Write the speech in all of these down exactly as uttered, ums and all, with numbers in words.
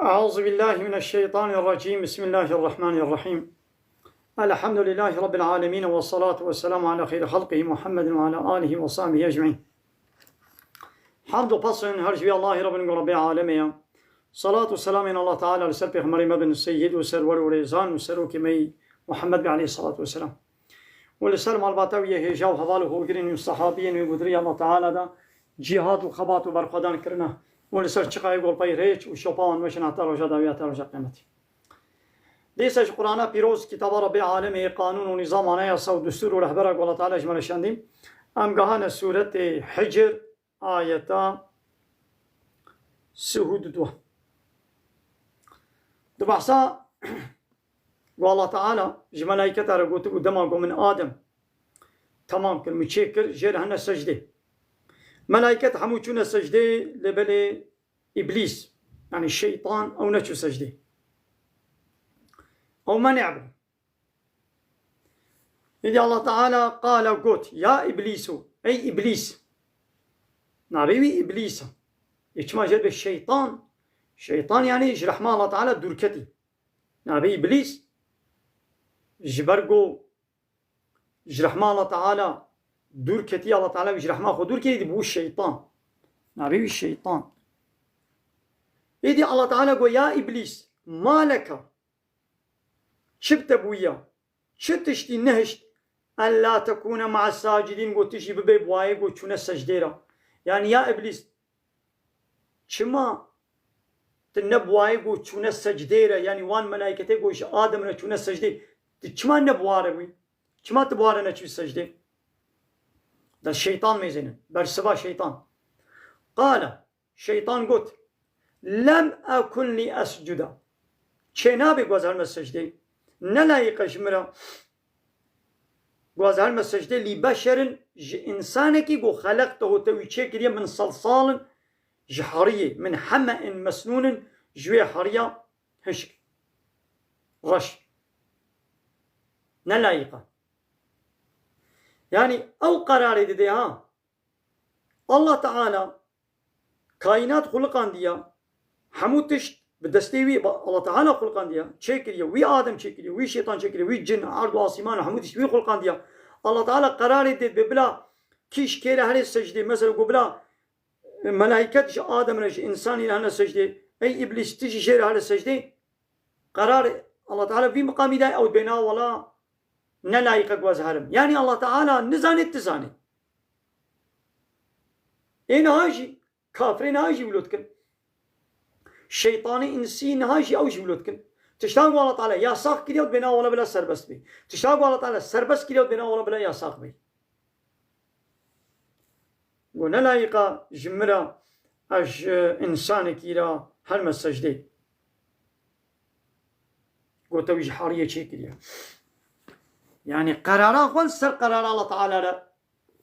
أعوذ بالله من الشيطان الرجيم. بسم الله الرحمن الرحيم. الحمد لله رب العالمين، والصلاة والسلام على خير خلقه محمد وعلى آله وصحبه أجمعين. Hamd û pesn her ji vî Allahî re bin ku Rebbê alemê ye. Salat û selamên Allah Teala li ser Pêxemberê me bin, seyyid û serwer û rêzan û serokê me yî Muhammed be aleyhissalatu vesselam. Û li ser malbata wî yê hêja û heval û hogirên wî û sehabiyên wî gudirî Allah Teala da cîhad û xebat û berxwedan kirine. Û li ser çiqayê golpeyê rêç û şopa wan meşin heta roja dawî, heta roja qiyametî. Dîsa ji Qur'ana pîroz, kitaba Rebbê alemê, qanûn û nîzam, anayasa û destûr û rehbera ku Allah Teala ji me re şandî, em gehane sûretê Hicr, ayeta sih û du. Di behsa ku Allah Teala ji melaîketa re gotibû, dema ku min Adem temam kir, min çêkir, jê re hene secdê. Melaîket hemû çûne secdê, lê belê Îblîs, yanî şeytan, ew neçû secdê. Ew menê bû. Îdî Allah Teala qala got, ya Îblîsu, ey Îblîs. Navê wî Îblîs e. Yê çima jê re bê şeytan? Şeytan yanî ji rehma Allah Teala dûr ketî. Navê Îblîs, ji ber ku ji rehma Allah Teala dûr ketî, Allah Teala wî ji rehma xwe dûr ketî, dibû şeytan. Navê wî şeytan. Êdî Allah Teala got, ya Îblîs, ma leke, çi bi te bûye? Çi tiştî nehişt, ella tekûne ma'a sacidîn, got tu jî bibe bi wayê ku çûne secdê re? Yanî ya Îblîs, çima tu ne bi wayê ku çûne secdê re, yanî wan melaîketê ku ji Adem re çûne secdê, tu çima ne bi wa re bûyî? Çima tu bi wa re neçûyî secdê? Da şeytan mêzênin, bersiva şeytan. Qale, şeytan got, lem ekun li escuda. Çê nabe ku ez helme secdê. Ne layîq e ji min re ku ez helme secdê, lî beşerin, ji însanekî ku xeleqtehu, te wî çêkiriye, min salsalin, ji heriyê, min heme'in mesnûnin, ji wê heriya hişk, reş. Ne layîq e. Yanî ew qerarê dide ha. Allah Teala kaînat xuliqandiya, hemû tişt bi destê wî, ba-, Allah Teala xuliqandiya, çêkiriye, wî Adem çêkiriye, wî şeytan çêkiriye, wî cin, erd û asîman û hemû tişt wî xuliqandiya. Allah Teala qerarê dide, dibê bila kîş kê re here secdê, mesela ku bila melaîket ji Adem re, ji însanî re hene secdê, ey Îblîs, tu jî jê re here secdê. Qerar Allah Teala vî miqamî daye, ew dibê na wela ne layîq e ku ez herim. Yanî Allah Teala nizane, tu zanî. Ê niha jî, kafirê niha jî wilo dikin. Şeytanê însî niha jî ew jî wilo dikin. Tişta ku Allah Teala yasax kiriye, ew dibê na wela bila serbest bê. Tişta ku Allah Teala serbest kiriye, ew dibê na wela bila yasax bê. Got, ne layîq e ji min re, ez ji însanekî re helme secdê. Got, te wî ji heriyê çêkiriye. Yanî qerara xwe li ser qerara Allah Teala re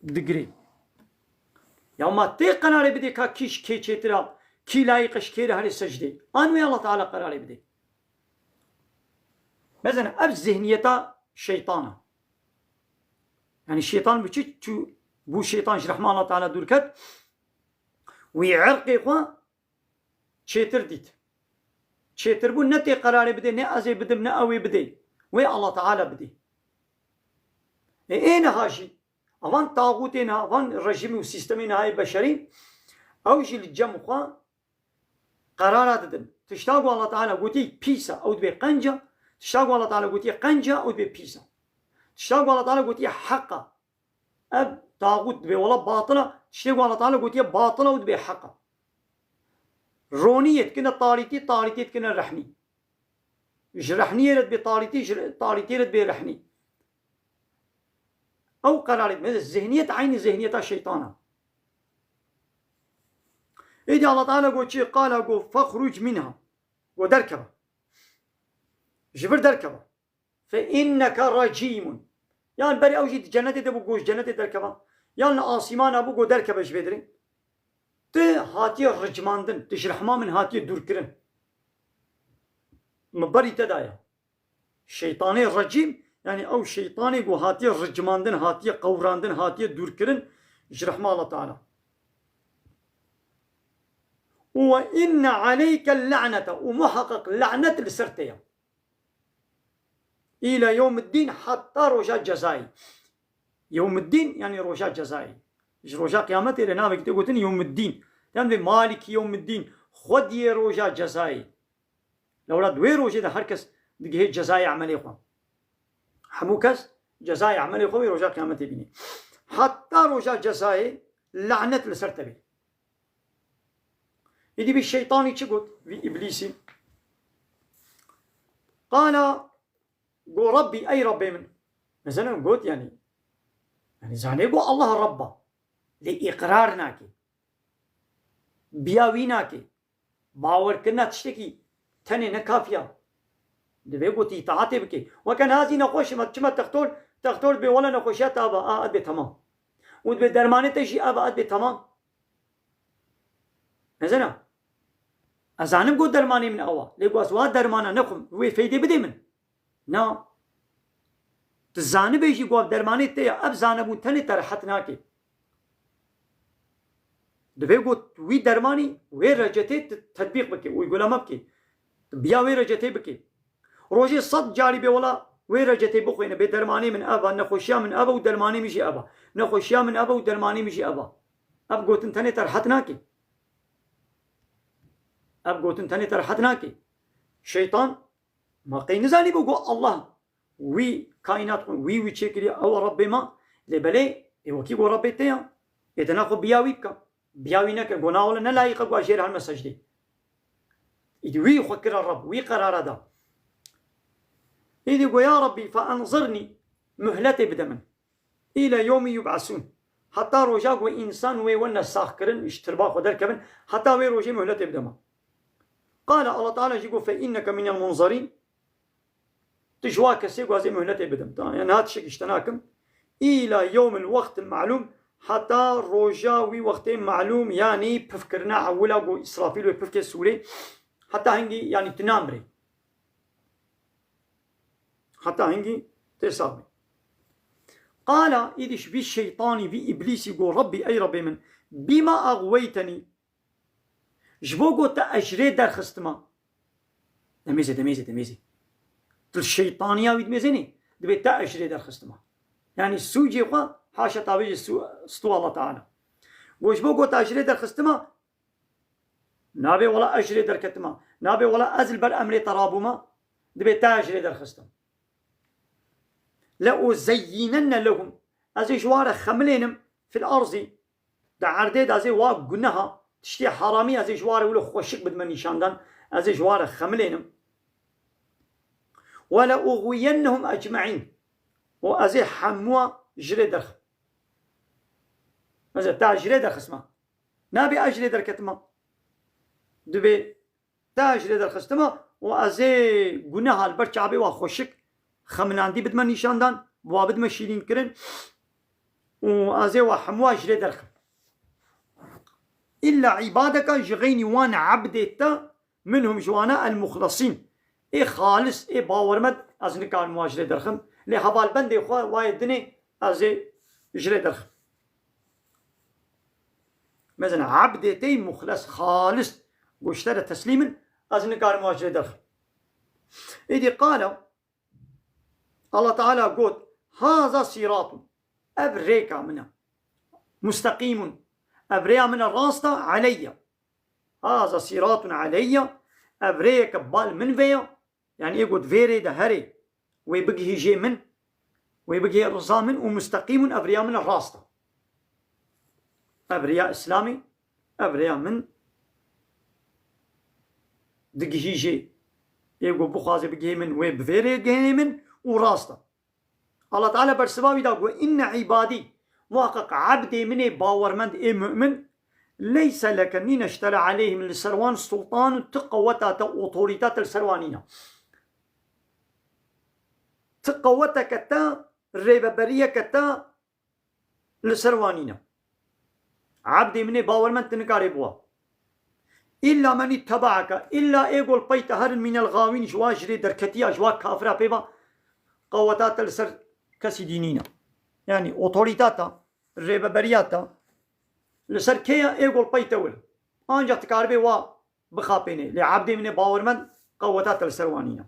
digirê. Ya ma tê qerarê bidê ka kî ji kê çêtir e, kî layîq e ji kê re here secdê. An wê Allah Teala qerarê bidê. Mezin ev zihniyeta şeytan e. Yanî şeytan bi çi çû, bû şeytan ji rehma Allah Teala dûr ket. Wî irqê xwe çêtir dît. Çêtir bû, ne tê qerarê bidê, ne ez ê bidim, ne ew ê bidê. Wê Allah Teala bidê. Ê, ê niha jî, avan taxûtê niha, avan rejîmî û sîstemê niha yê beşerî, ew jî li cem xwe qerara didin. Tişta ku Allah Teala gotiye pîs e, ew dibê qenc e. Tişta ku Allah Teala gotiye qenc e, ew dibê pîs e. Tişta ku Allah Teala gotiye heq e, ev taxût dibê wela batil e. Tiştê ku Allah Teala gotiye batil e, ew dibê heq e. Ronî yê dikine tarîtî, tarîtî yê dikine rehnî. Ji rehniyê re dibê tarîtî, ji tarîtiyê re dibê rehnî. Ew qerarê dide. Zihniyet eynî zihniyeta şeytan e. Êdî Allah Teala got çi? Qala got, "Fexruc minha." Got, "Derkeve. Ji vir derkeve. Fe inneke racîmun." Yan berê ew jî di cenetê de bû, got, "Ji cenetê derkeve." Yan li asîmana bû, got, "Derkeve ji vê derê. Tu hatiye ricmandin, tu ji rehma min hatiye dûrkirin." Min berî te daye. Şeytanê recîm, yanî ew şeytanê ku hatiye ricmandin, hatiye qewrandin, hatiye dûrkirin ji rehma Allah Teala. Ve inne aleyke le'nete, û muheqeq lanet li ser te ye. Îla yewmiddîn, heta roja cezayê. Yewmiddîn, yanî roja cezayê. Ji roja qiyametê re navek tê gotin yewmiddîn. Yan vê maliki yewmiddîn, xwediyê roja cezayê. Lewra di wê rojê de her kes digihê cezayê emelê xwe. Hemû kes cezayê emelê xwe wê roja qiyametê bînê. Heta roja cezayê lanet li ser te bê. Îdî vî şeytanî çi got? Vî îblîsî. Qala, got, Rabbî, ey Rabbê min. Mezena got, yanî. Yanî zanê got Allah Rabb a. Lê îqrar nake. Biya wî nake. Bawerkirina tiştekî tenê ne kafiya. Divê got îtaatê bike. Weke niha zî nexweş e, çima textor, textor dibê wele nexweşiya te ava, a, a dibê temam. Û dibê dermanê te jî ava, a dibê temam. Mezena. Ez zanim got dermanê min ew a. Lê got ez wa dermana nexwim. Wê feydê bidê min. Na. Tu zanibê jî got dermanê te ya. Ev zanebûn tenê te rehet nake. Divê got wî dermanî wê recetê tu tetbîq bike, uygulama bike. Tu biya wê recetê bike. Rojê sed carî bê wela wê recetê bixwîne, bê dermanê min ev a, nexweşiya min ev a û dermanê min jî ev a. Nexweşiya min ev a û dermanê min jî ev a. Ev gotin tenê te rehet nake. Ev gotin tenê te rehet nake. Şeytan ma qey nizanî bû got Allah wî kaînat xwe, wî wî çêkiriye, ew e Rebbê me. Lê belê, ê wekî got Rebbê te ya. Ê dina xwe biya wî bike. Biya wî neke, got na wele ne layîq e, got ez jê re helme secdê. Îdî wî xwe kire Reb, wî qerara da. Îdî got ya Rebbî, fe enzirnî, muhletê bide min. Île yewmî yub'esûn. Heta roja ku însan wê wene saxkirin, ji tirba xwe derkevin, heta wê rojê muhletê bide me. Qala, Allah Teala jî got, fe înneke minel munzerîn. Tu ji wa kesê ku ez ê muhletê bidim. Tamam, yani niha tiştekî ji te nakim. Îla yewmil wextil ma'lûm. Heta roja wî wextê ma'lûm, yani pifkirina ewila ku Îsrafîl wê pifkê sûrê. Heta hingî, yani tu namirê. Heta hingî tê sax bî. Qala, îdî ji vî şeytanî, vî îblîsî got, Rebbî, ey Rebbê min, bîma axweytenî, ji bo got te ez ji rê derxistima. Demêze, demêze, demêze. Tu li şeytaniya wî dimêzenî, dibê te ez ji rê derxistima. Yani sûcê xwe, haşa tavêjê stû, stû Allah Teala. Got, ji bo got te ez ji rê derxistima, Nabê wela ez ji rê derketima. Nabê wela ez li ber emrê te rabûma. Dibê te ji rê derxistim. Le uzeyyinenne lehum. Ez ê ji wa re xemilênim fil arzî. Di erdê de ez ê wa guneha, tiştê heramî ez ê ji wa re wilo xweşik bidime nîşandan. Ez ê ji wa re xemilênim. Ve le uxwiyennehum ecmaîn. Û ez ê hemûa ji rê derxim. Mesela te ji rê derxisma. Nabê ez ji rê derketima. Dibê te ez ji rê derxistima û ez ê guneha li ber çavê wa xweşik xemilandî bidime nîşandan, bi wa bidime şîrînkirin û ez ê wa hemûa ji rê derxim. Îlla îbadeke ji xeynî wan ebdê te minhum ji wana el muxlesîn. Ê xalis, ê bawermend, ez nikarim wa ji rê derxim. Lê hevalbendê xwe wayê dinê ez ê ji rê derxim. Mesela ebdê tey muxles, xalis, goşte re teslîm in, ez nikarim wa ji rê derxim. Êdî qala, Allah Teala got, haza sîratun, ev rêka min e. Musteqîmun, ev rêya min e rast e, eleyye. Haza sîratun eleyye, ev rêyeke bal min vê ye. Yani ê got vê rê de herê, wê bigihîjê min, wê bigihê riza min û musteqîmun, ev rêya min e rast e. Ev rêya Îslamê, ev rêya min digihîjê. Ê got bixwaze bigihê min, wê bi vê rê gihê min û rast e. Allah Teala bersiva wî da got, inne îbadî, muhaqqeq ebdê min ê bawermend ê mu'min, leyse leke nîne ji te re aleyhim li ser wan sultan û ti qeweta te, otorîta te li ser wan nîne. Ti qeweteke te, rêveberiyeke te li ser wan nîne. Ebdê min ê bawermend tu nikarê bi wa. Îlla men îttebe'eke, îlla ê gol pey te herin mînel gawîn ji wa ji rê derketiya, ji wa kafira pê va qeweta te li ser kesî dî nîne. Yani otorîta te, rêveberiya te li ser kê ye ê gol pey te wir. Ancak dikaribê wa bixapênê. Lê ebdê min ê bawermend qeweta te li ser wan nîne.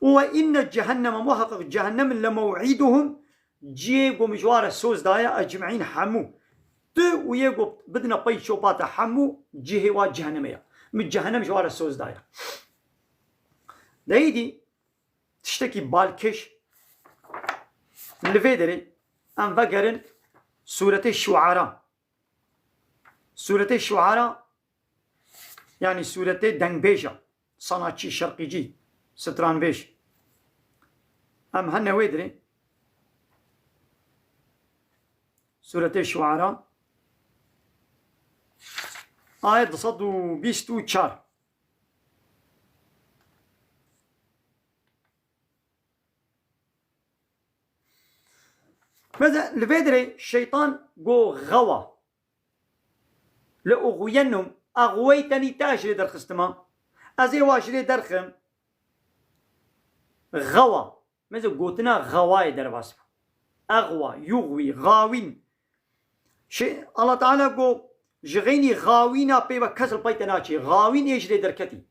Û we inne cehenneme, muheqeq cehennem le mew'iduhum, cihê ku min ji wa re soz daye, ecmeîn, hemû. Tu û yê ku bidine pey şopa te hemû cihê wa cehennemê ye. Min cehennem ji wa re soz daye. Deyîdî tiştekî balkêş li vê derê em vegerin sûretê Şuara. Sûretê Şuara, yanî sûretê dengbêja, sanatçî, şerqîcî, stranbêj. Em hene wê dirê. Sûretê Şuara. Ayet du sed û bîst û çar. Mesela li vê dirê şeytan go xewa. Le uxwiyennum, axweyteni te ji lê derxistima. Ez ê wa ji lê derxim. Xewa. Mesela gotina xewayê derbas bû. Exwa, yuxwî, xawîn. Şey, Allah Teala go, ji xeynî xawîna pê ve kes li pey te naçê. Xawîn ê ji lê derketî.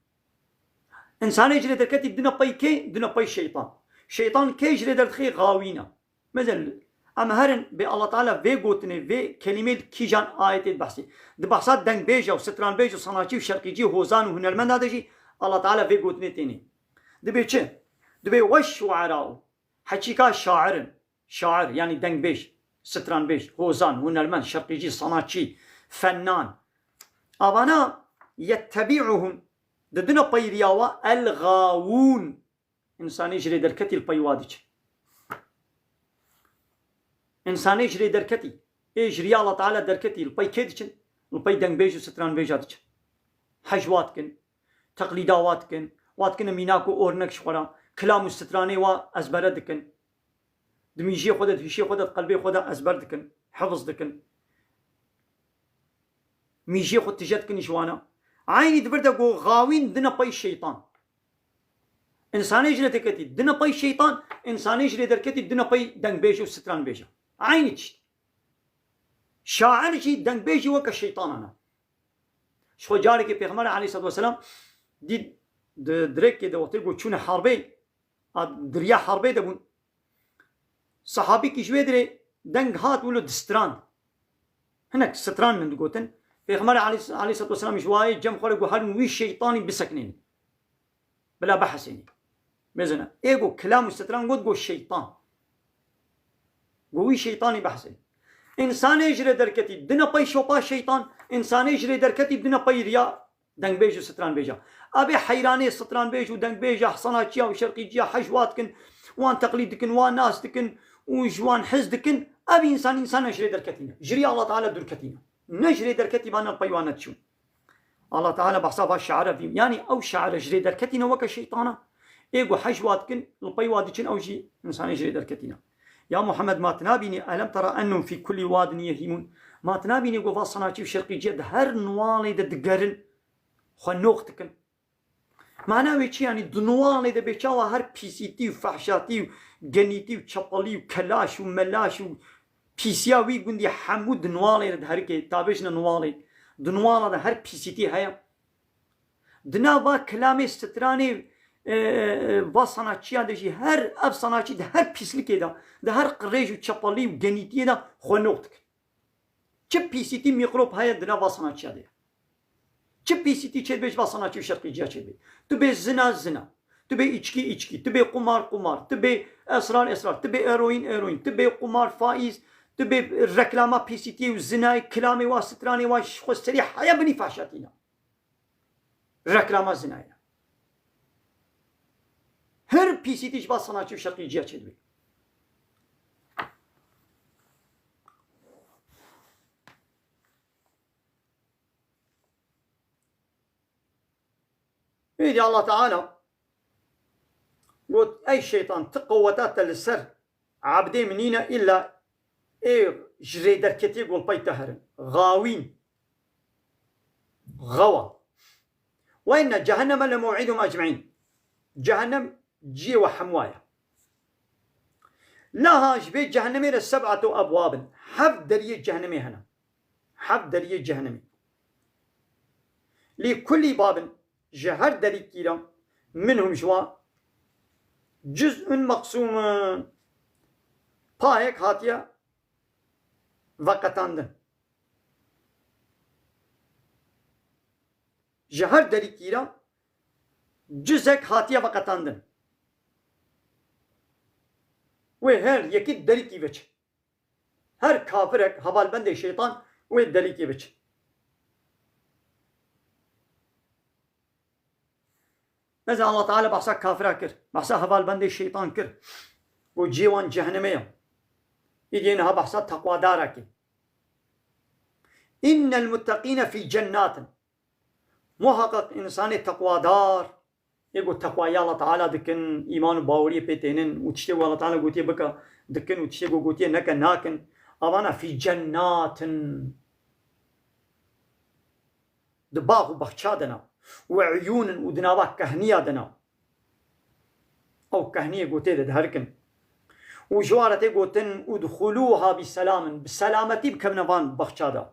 Însanê ji lê derketî dina pey kê? Dina pey şeytan. Şeytan kê ji lê derdixê? Xawîna. Mesela, em herin bê Allah Teala vê gotinê, vê kelîmê li kîjan ayetê dibehsê? Di behsa dengbêja û stranbêj û sanatçî û şerqîcî, hozan û hunermenda de jî Allah Teala vê gotinê tênê. Dibê çi? Dibê weş şuara û heçîka şair in. Şair, yanî dengbêj, stranbêj, hozan, hunermend, şerqîcî, sanatçî, fennan. Avana yettebi'uhum, didine peyriya wa, el-gawûn. Însanê ji lê derketî li pey wa diçin. Însanê ji lê derketî, ê ji riya Allah Teala derketî, li pey kê diçin? Li pey dengbêj û stranbêja diçin. Hej wa dikin, teqlîda wa dikin, wa dikin mînak û ornek ji xwe re, kilam û stranê wa ezbere dikin. Di mîjiyê xwe de, di hişê xwe de, di qelbê xwe de ezber dikin, hifz dikin. Mîjiyê xwe tije dikin ji wana. Eynî di vir de go xawîn dine pey şeytan. Însanê ji lê derketî dine pey şeytan, însanê ji lê derketî dine pey dengbêj û stranbêja. Eynî tişt. Şair jî, dengbêj jî weke şeytanan e. Ji xwe carekê Pêxember aleyhissalatu vesselam dît di direkê de wextê ku çûne herbê, a, di riya herbê de bûn. Sahabîkî ji wê dirê deng hat wilo distrand. Hinek strandin digotin. Pêxember aleyh-, aleyhissalatu vesselam ji wayê cem xwe re got, herin wî şeytanî biseknênin. Bila behesênî. Mezina. Ê got kilam û stran got, got şeytan. Got wî şeytanî behsê. Însanê ji lê derketî dina pey şopa şeytan, însanê ji lê derketî dina pey riya dengbêj û stranbêja. Abê heyranê stranbêj û dengbêja, sanatçiya û şerqîciya hej wa dikin, wan teqlîd dikin, wan nas dikin û ji wan hez dikin, ev însan, însan ne ji lê derketî ne. Ji riya Allah Teala dûr ketî ne. Ne ji lê derketî, ba ne pey wan ne diçûn. Allah Teala behsa va şaire vî. Yanî ew şaire ji lê derketîne weke şeytana. Ê ku hej wa dikin, li pey wa diçin, ew jî însanê ji lê derketîne. Ya Muhammed, ma tu nabînî, elem tera ennum fî kullî wadin yehîmûn. Ma tu nabînî ku va sanatçî û şerqîciye di her nuwalê de digerin, xwe nox dikin. Mana wê çi? Yanî di nuwalê de bê çawa her pîsîtî û fehşatî û genîtî û çepelî û kelaş û melaş û pîsiya wî gundî hemû di nuwalê de diherike, tabêjne nuwalê. Di nuwala de her pîsîtî heye. Di nav va kilamê, stranê, e, e, va sanatçiya de jî her ev sanatçî di her pîslikê de, di her qirêj û çepelî û genîtiyê de xwe noq dike. Çi pîsîtî mîkrop heye di nava sanatçiya de ye. Çi pîsîtî çêdibe ji va sanatçî û şerqîciya çêdibe. Tu bê zina, zina. Tu bê îçkî, îçkî. Tu bê qumar, qumar. Tu bê esrar, esrar. Tu bê eroîn, eroîn. Tu bê qumar, faîz. Tu bê reklama pîsîtiyê û zinayê, kilamê wa, stranê wa, ji xwe serî heye binî fehşatîna. Reklama zinayê. Her pîsîtî ji va sanatçî û şerqîciya çêdibe. Êdî Allah Teala got, ey şeytan, tu qeweta te li ser ebdê min nîne, îlla ê ji rêderketiyê golpey te herin. Xawîn. Xewa. Ve inne cehenneme le mew'idum ecmaîn. Cehennem ciyê we hemû ye. Laha ji vê cehennemê re seb'atu ebwabin. Heft deriyê cehennemê hene. heft deriyê cehennemê. Li kulli babin, ji her derîkî re, minhum ji wan, cuz'un meqsûmun, payek hatiye veqetandin. Ji her derîkî re cuzek hatiye veqetandin. Wê her yekî derîkî veçe. Her kafirek hevalbendê şeytan wê derîkê biçe. Mesela Allah Teala behsa kafira kir, behsa hevalbendê şeytan kir. Got cihê wan cehennemê ye. Îdî niha behsa teqwadara kir. Innel mutteqîne fî cennatin. Muhaqqeq însanê teqwadar, ê ku teqwayê Allah Teala dikin, îman û baweriyê pê tênin û tiştê ku Allah Teala gotiye bike dikin û tiştê ku gotiye neke nakin, avana fî cennatin, di bax û baxça de ne, we uyûnin û di nava kehniya de ne. Ew kehniyê ku tê de diherikin. Û ji wan re tê gotin, "Udxulûha bi selamin", bi selametî bikevine van baxça de.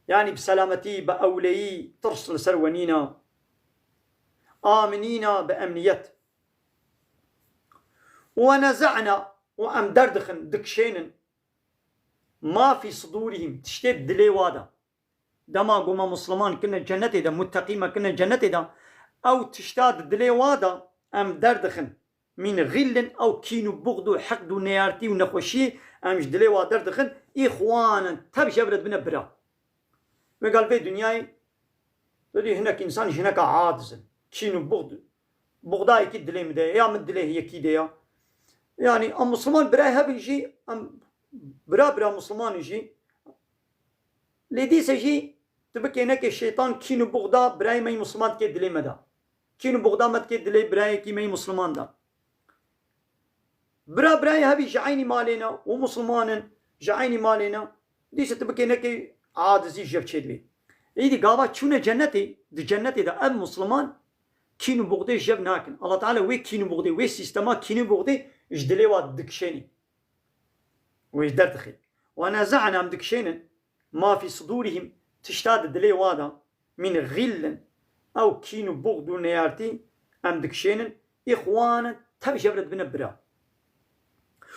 Yanî bi selametî, bi ewleyî, tirs li ser we nîne. Aminîne, bi emniyet. "Ve neza'na", û em derdixin, dikişênin, "ma fî sudûrihim", tiştê dilê wa de. Dema ku me Musliman kirine cennetê de, mutteqî me kirine cennetê de, ew tişta di dilê wa de em derdixin. Min xîllin, ew kîn û buxd û hiqd û neyartî û nexweşiyê em ji dilê wa derdixin, îxwanen, tev ji hev re dibine bira. Wê gel vê dinyayê, tu dî hinek însan ji hineka aciz in. Kîn û buxd, buxda yekî dilê min de ye, ya min dilê yekî de ya. Yanî em Musliman birayê hev in jî, em bira bira Musliman in jî, lê dîse jî tu bikê nekê şeytan kîn û buxda birayê me yî Musliman dikê dilê me de. Kîn û buxda me dikê dilê birayekî me yî Musliman de. Bira birayê hev jî ji eynî malê ne û Musliman in, ji eynî malê ne. Dîse tu bikê nekê acizî ji hev çêdibê. Îdî gava çûne cennetê, di cennetê de ev Musliman kîn û buxdê ji hev nakin. Allah Teala wê kîn û buxdê, wê sîstema kîn û buxdê ji dilê wa dikişênî. Wê ji derdixê. Ve neza'na, em dikişênin, ma fî sudûrihim, tişta di dilê wa de, min xîllin, ew kîn û buxd û neyartî, em dikişênin, îxwanen, tev ji hev re dibine bira.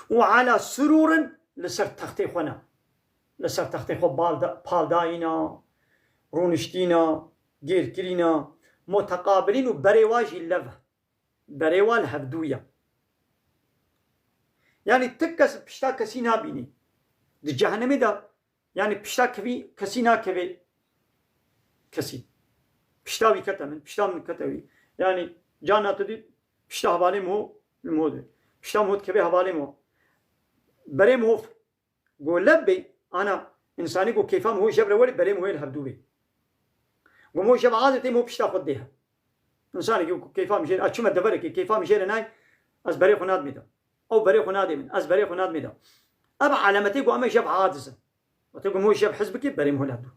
Û ala surûrin, li ser textê xwe ne. Li ser textê xwe balda-, paldayîna, rûniştîna, gêrkirîna, muteqabilin û berê wa jî lev e. Berê wa li hevdû ye. Yanî ti kes pişta kesî nabînî. Di cehenemê de, yanî pişta kevî kesî nakeve kesî. Pişta wî kete min, pişta min kete wî. Yanî carna tu dî pişta hevalê min ho, li min ho dibê. Pişta min ho dikeve hevalê min ho. Berê min ho Go lev bê, ana, însanî go keyfa min ho ji hev re werê, berê min ho yê li hevdû bê. Go min ho ji hev azê tê, min ho pişta xwe didê hev. Însanekî go keyfa min jê re, ez çûme deverekê, keyfa min jê re nayê, ez berê xwe nadimê de. Ew berê xwe nadê min, ez berê xwe nadimê de. Ev alametê go em ê ji hev aciz in. Wextê go min ho ji hev hez bikê, berê min ho li hevdû.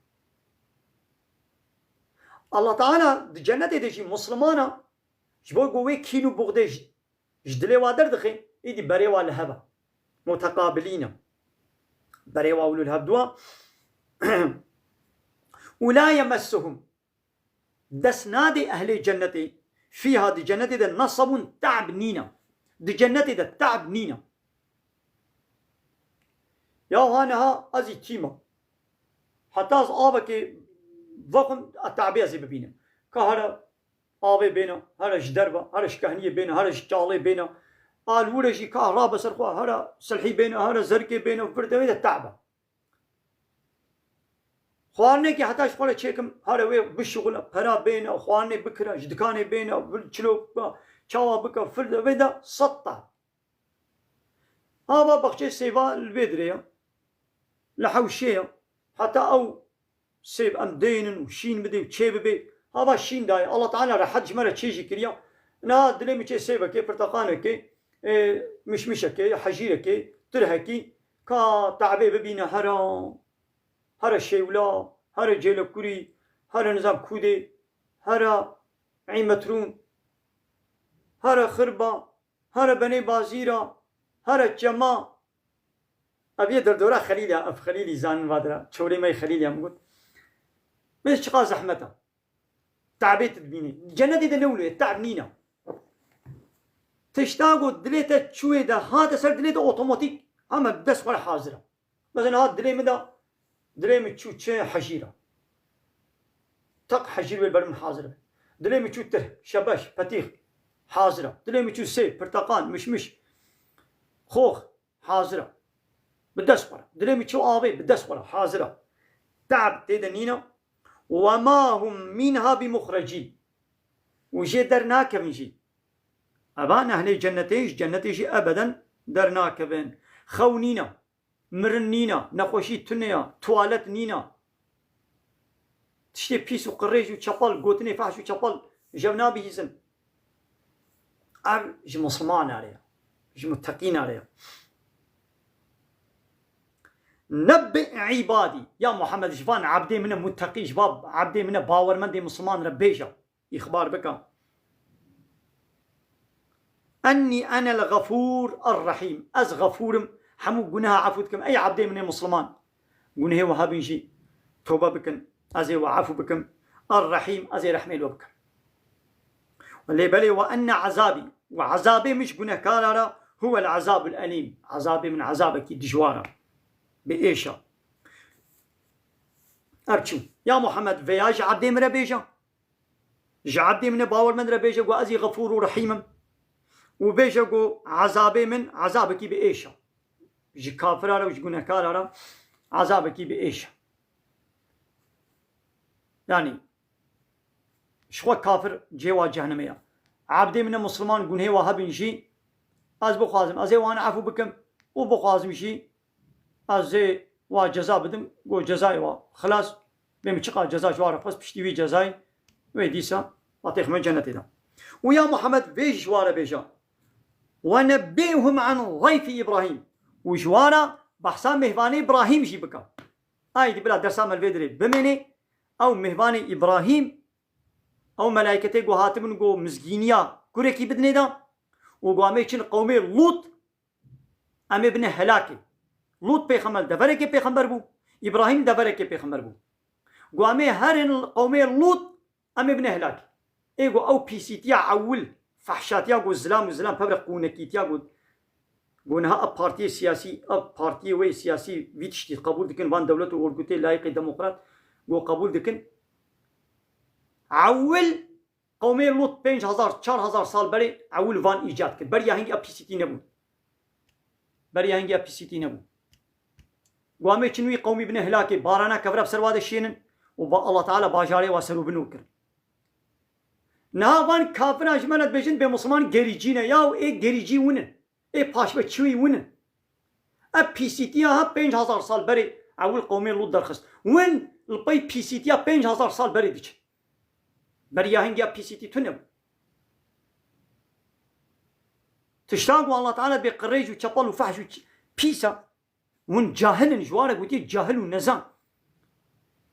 Allah Teala di cennetê de jî Muslimana, ji bo go wê kîn û buxdê ji Ji dilê wa derdixê, îdî berê wa li hev e. Muteqabilin e. Berê wa wilo li hev dû e. Û la yemessuhum. Dest nadê ehlê cennetê. Fîha, di cennetê de, nasabun, te'b nîne. Di cennetê de te'b nîne. Ya ha niha ez î tîma. Heta ez avekê vexwim, a te'bê ez ê bibînim. Ka here avê bêne, here ji derve, here ji kehniyê bêne, here ji çalê bêne. A li wir e jî ka rabe ser xwe, here silhî bêne, here zerikê bêne, vir de wê de te'be. Xwarinekî heta ji xwe re çêkim, here wê bişuxule, pera bêne, xwarinê bikire, ji dikanê bêne, vir çilo bike, çawa bike, vir de wê de sed te'b. Ava baxçeyê sêva li vê dirê ye. Li hewşê ye. Heta ew sêv em deynin û şîn bidê û çê bibê. Hava şîn dayê. Allah Teala rehet ji me re çê jî kiriya. Niha dilê min çê sêvekê, pirteqanekê, ê, mişmişekê, hejîrekê, tirhekî, ka te'bê bibîne here, here Şêwla, here Cêlekurî, here nizam Kûdê, here Îmetrûn, here Xirba, here Benê Bazîra, here Çema, Ev yê derdora Xelîl ya, ev Xelîlî zanin vadira. Çewrê me yê Xelîl ya min got. Mêz çiqa zehmet e. Te'bê tu dibînî. Cennetê de ne wilo ye, te'b nîne. Tişta got dilê te çûyê de, hate ser dilê te otomatik, hema bi dest xwe re hazir e. Mesela ha dilê min de, dilê min çû çi hejîra. Tak hejîr wê ber min hazir e. Dilê min çû tirh, şebeş, petîx, hazir e. Dilê min çû sêv, pirteqal, mişmiş, xox, hazir e. Bi dest xwe re. Dilê min çû avê, bi dest xwe re, hazir e. Te'b tê de nîne. Ve ma hum minha bi muxrecîn. Û jê dernakevin jî. Eva nehlê cennetê, ji cennetê jî ebeden dernakevin. Xew nîne. Mirin nîna, nexweşî tune ya, tuwalet nîna. Tiştê pîs û qirêj û çepel, gotinê fehş û çepel ji hev nabihîzin. Ev ji misilmanan re ye, ji muteqînan re ye. Nebbi îbadî, ya Muhammed, ji van ebdê min e muteqî, ji van ebdê min e bawermendê misilman re bêje. Îxbar bike. Ennî enel Gafûr er-Rehîm. Ez Gafûr im, hemû guneha efû dikim. Ey ebdê min ê Misliman, gunehê we hebin jî tobe bikin. Ez ê we efû bikim. Er-Rehîm, ez ê rehmê li we bikim. Lê belê, we enne ezabî. We ezabê min ji gunehkara re huwel ezabul elîm. Ezabê min ezabekî dijwar e. Bi êş e. Ev çû. Ya Muhammed, vêya ji ebdê min re bêje. Ji ebdê min e bawermend re bêje ku ez î Xefûr û Rehîm im. Û bêje ku ezabê min ezabekî bi êş e. Ji kafira re û ji gunehkara re ezabekî bi êş e. Yanî, ji xwe kafir cihê wa cehennemê ye. Ebdê min e Misliman, gunhê wa hebin jî, ez bixwazim, ez ê wan efû bikim û bixwazim jî, ez ê wa ceza bidim, go cezayê wa xilas, bê min çiqas ceza ji wa re xwest, piştî wî cezayê, wê dîsa, va têxime cennetê de. Û ya Muhammed, vê jî ji wa re bêje. "Ve nebbihum an zayfi Îbrahîm." Û ji wa re behsa mêhvanê Îbrahîm jî bike. Aydî bila dersa me li vê dirê bimênê, ew mêhvanê Îbrahîm, ew melayketê ku hatibin ku mizgîniya kurekî bidinê de, û ku em ê çin qewmê Lût, em ê bine helakê. Lût pêxember, deverekê pêxember bû, Îbrahîm deverekê pêxember bû. Ku em ê herin qewmê Lût, em ê bine helakê. Ê ku ew pîsîtiya ewil, fehşatiya ku zilam û zilam pevre qûnekîtiya ku, ku niha ev partiyê siyasî, ev partiyê wê siyasî vî tiştî qebûl dikin, van dewlet û orgutê layîqê demokrat ku qebûl dikin. Ewil qewmê Lût pênc hezar, çar hezar sal berê ewil van îcad kir. Beriya hingî ev pîsîtî nebû. Beriya hingî ev pîsîtî nebû. Ku em ê çin wî qewmî bine hilakê, barana kevre bi ser wa de şênin û va Allah Teala bajarê wa ser û bin û kirin. Niha van kafiran ji me re dibêjin, bê Misliman gerîcî ne. Yaw ê gerîcî win in. Ê paşveçûyî win in. Ev pîsîtiya ha pênc hezar sal berê ewil qewmê Lût derxist. Win li pey pîsîtiya pênc hezar sal berê diçin. Beriya hingî ev pîsîtî tune bû. Tiştan ku Allah Teala bê qirêj û çepel û fehş û ç-, pîs e. Hûn cahil in, ji wan re gotiye cahil û nezan.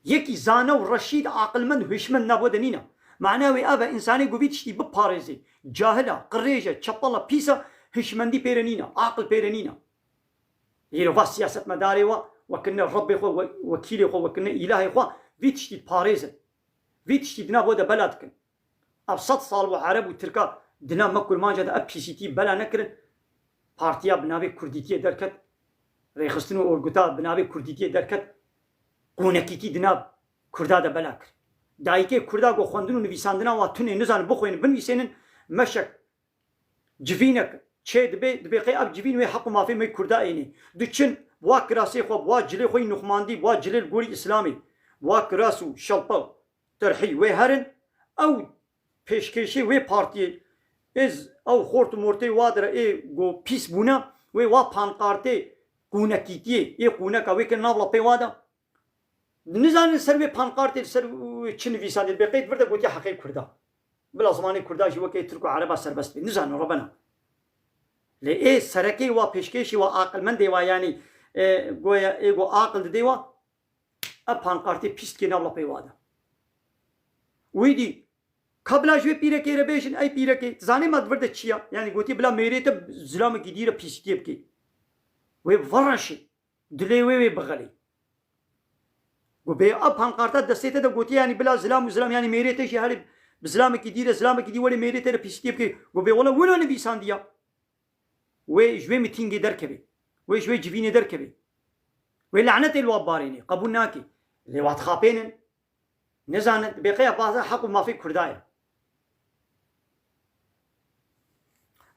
Yekî zane û reşîd, aqilmend û hişmend nav we de nîne. Mana wê ev e, însanê ku vî tiştî biparêzê, cahil e, qirêj e, çepel e, pîs e, hişmendî pê re nîne, aqil pê re nîne. Îro va siyasetmedarê we, we kirine Rebbê xwe, we, wekîlê xwe, we kirine îlahê xwe, vî tiştî diparêzin. Vî tiştî di nav we de bela dikin. Ev sed sal û Ereb û Tirka di nav me Kurmanca de ev pîsîtî bela nekirin. Partiya bi navê Kurdîtiyê derket, rêxistin û orguta bi navê Kurdîtiyê derket, qûnekîtî di nav Kurda de bela kir. Dayikê Kurda ku xwendin û nivîsandina wa tune nizanin bixwînin, binivîsênin, meşek civînek çê dibe, dibê qey ev civîn wê heq û mafê me Kurda ênê. Diçin, bi wa kirasê xwe, bi wa cilê xwe yî nuxmandî, bi wa cilê li gorî Îslamê, bi wa kiras û şelpel, tirhî wê herin, ew pêşkêşê wê partiyê, ê z-, ew xort û mortê wa dire ê ku pîs bûne, wê wa pankartê qûnekîtiyê, ê qûneka wê kirin nav lapê wa de. Nizanin ser wê pankartê, li ser wê çi nivîsandî, dibê qey di vir de gotiye heqê Kurda. Bila zimanê Kurda jî weke Tirk û Ereba serbest be. Nizanin, rebena. Lê ê serekê wa, pêşkêşî wa, aqilmendê wa, yanî, e, goya ê ku aqil didê wa, ev pankartê pîs dikê nav lapê wa de. Wî dî, ka bila ji wê pîrekê re bêjin, ey pîrekê, dizanê me di vir de çi ya? Yanî gotiye bila mêrê te zilamekî dî re pîsîtiyê bikê. Wê vereşê. Dilê wê wê bixelî. Go bê ev pankarta destê te de gotiye, yanî bila zilam û zilam, yanî mêrê te jî herê bi zilamekî dî re, zilamekî dî were mêrê te re pîsîtiyê bike. Go bê wela wilo nivîsandiya. Wê ji wê mitîngê derkeve. Wê ji wê civînê derkeve. Wê lanetê li wa barêne. Qebûl nake. Lê wa dixapênin. Nizanin, bê qeya baza heq û mafê Kurda ye.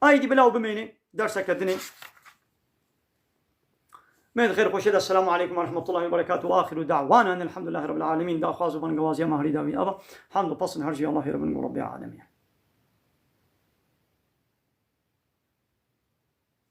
Aydî bila û bimêne, derseke dinê. Mêd xêr xweşê de, Esselamu aleykum ve rahmetullahi ve berekatuhu. Ve axiru da'wana enelhamdülillahi rabbil alemin. Daxwaz û bangewaziya Mahrî Dawî Ava. Hamd û pesn her jî Allahê re bin û Rabbê alemî.